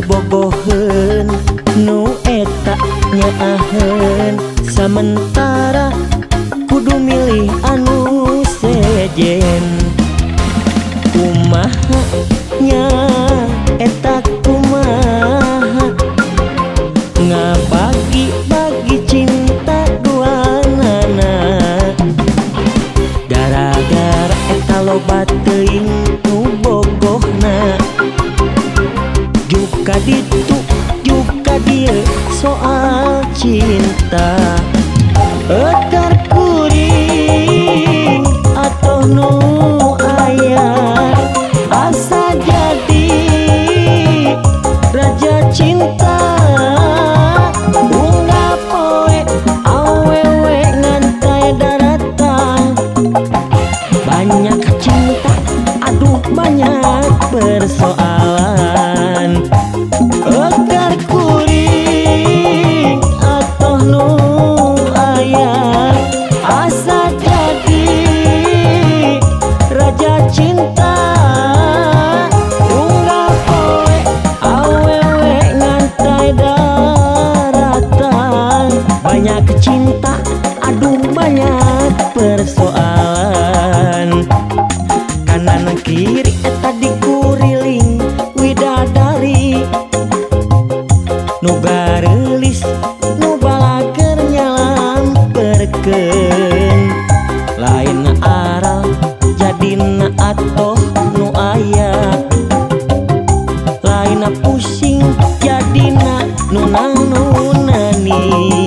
bogoheun nu eta nyaaheun samentara kudu milih anu sejen. Kumaha nya eta kumaha ngabagi-bagi cinta duanana gara-gara eta loba teuing nu bogohna juga ditu juga dieu soal cinta. Ekar kuring atau nu aya asa jadi raja cinta. Unggal poe awewe ngantai daratan banyak cinta aduh banyak persoalan. Ekar kuring atau nu aya asa jadi raja cinta. Unggal poe awewe ngantai daratan banyak cinta aduh banyak persoalan. Kanan kiri eta dikuriling widadari nu gareulis nu balaker nyalamperkeun lain aral jadina atoh nu aya lain pusing jadina nu nang nu naning.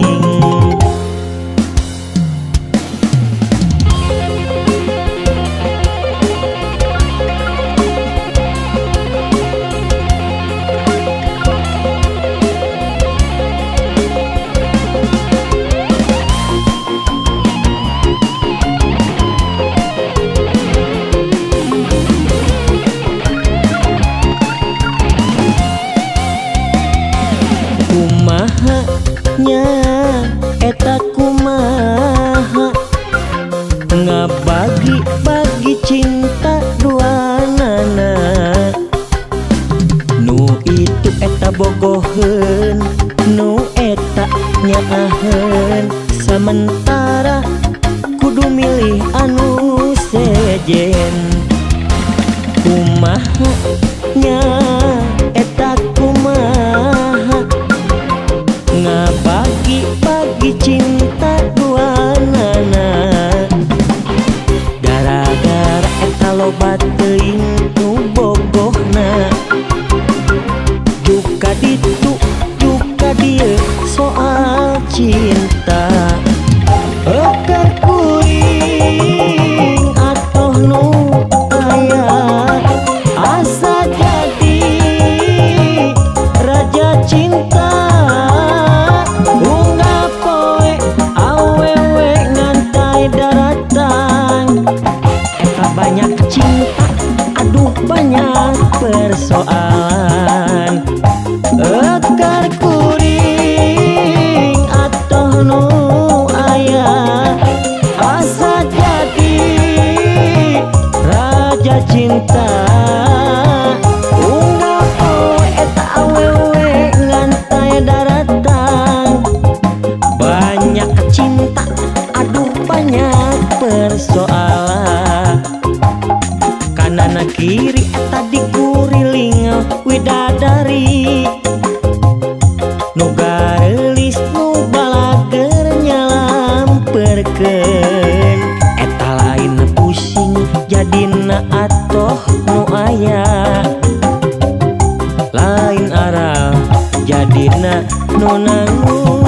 Kumaha nya eta kumaha ngabagi-bagi cinta duanana nu itu eta bogoheun nu eta nyaaheun samentara kudu milih anu sejen. Kumaha nya eta kumaha ngabagi-bagi cinta duanana gara-gara eta loba teuing nu bogohna juga ditu juga dieu soal cinta. Ekar kuring atoh nu aya asa jadi raja cinta. Unggal poe awewe ngantai daratan eta banyak cinta aduh banyak persoalan. Ekar kuring atoh nu aya asa jadi raja cinta. Unggal poe eta awewe ngantai daratan banyak cinta aduh banyak persoalan. Kanan kiri eta dikuriling widadari nu gareulis nu balager nyalamperkeun eta lain pusing jadina atoh nu aya lain aral jadina nu nang.